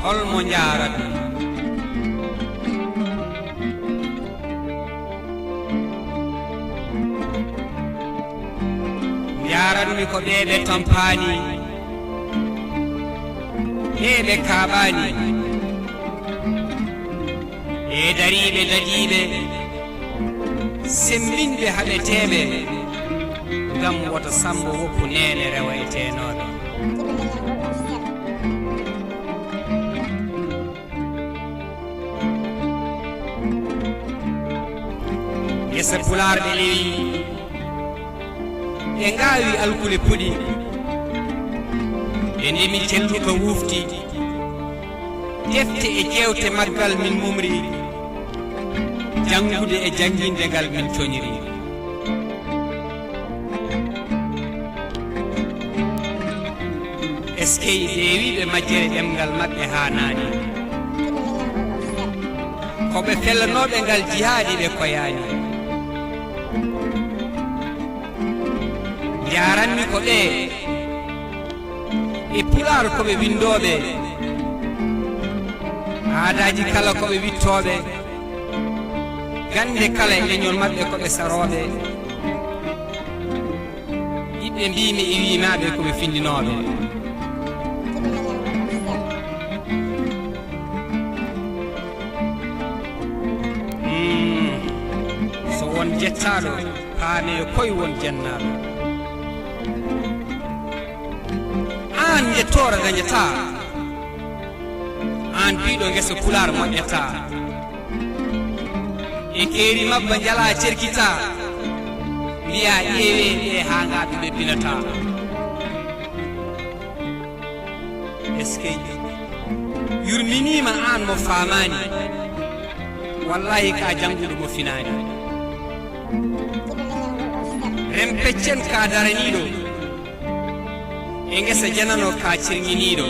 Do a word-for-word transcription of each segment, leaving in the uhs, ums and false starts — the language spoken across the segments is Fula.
Hol mo njaaratmi? Njaaratmi ko ɓee ɓe tampaani, ɓee ɓe kaaɓaani, ɓee dariiɓe dajiiɓe, semmbinɓe haɓeteeɓe, ngam woto Sammbo woppu neene rewa e teenooɓe. Ngesa Pulaar ɓe lewi, ɓe ngaawi alkule puɗi, ɓe ndemi celluka wufti, defte e jeewte maggal min mumri, janngude e jannginde ngal min coñiri. Eskey, ɓe wiiɓe majjere ɗemngal maɓɓe haanaani. Ko ɓe fellanooɓe ngal jihaadi ɓe koyaani. Njaaranmi ko ɓe e Pulaar ko ɓe winndooɓe. Aadaaji kala ko ɓe wittooɓe. Gannde kala e leñol maɓɓe ko ɓe sarooɓe. Ɓiɓɓe mbiymi e wiimaaɓe ko ɓe finndinooɓe. Mm. So won jettaaɗo, paame yo koy won jennaaɗo. Aan njettoora dañataa, aan biiɗo ngesa Pulaar moƴƴataa. E keeri mabba njala cerkita, mbiya ƴeewe ɗe haa ngaɓe ɓe pinataa. Eskey, yurminiima aan mo faamaani, wallahi ka jannguɗo mo finaani. Rempeccen ka daraniiɗo, e ngesa janano ka cirŋiniiɗo.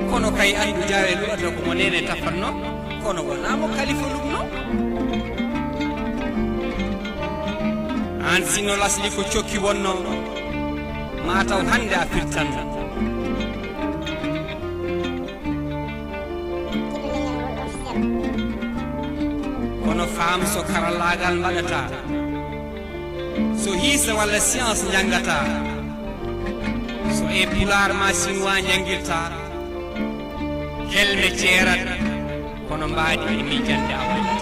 Kono kay anndu jaawe luɓata ko mo neene tafatno, kono wonaa mo kalifa luɓno. Aan sinno lasli ko cokki wonno, maa taw hannde a firtanno. Kono faam so karallaagal mbaɗata, so hiisa walla science njanngata, so e Pulaar ma Sinwaa njanngirta, kelme ceerat, kono mbaadi e miijande a waɗi.